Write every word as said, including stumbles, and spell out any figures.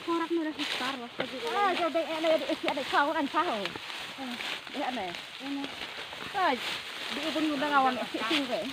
Korak ni dah star lah. Ah, jadi ada ada isi ada kawan an tahu. Ini ada. Ini. Sai, di ubun udah kawan isi tinggal.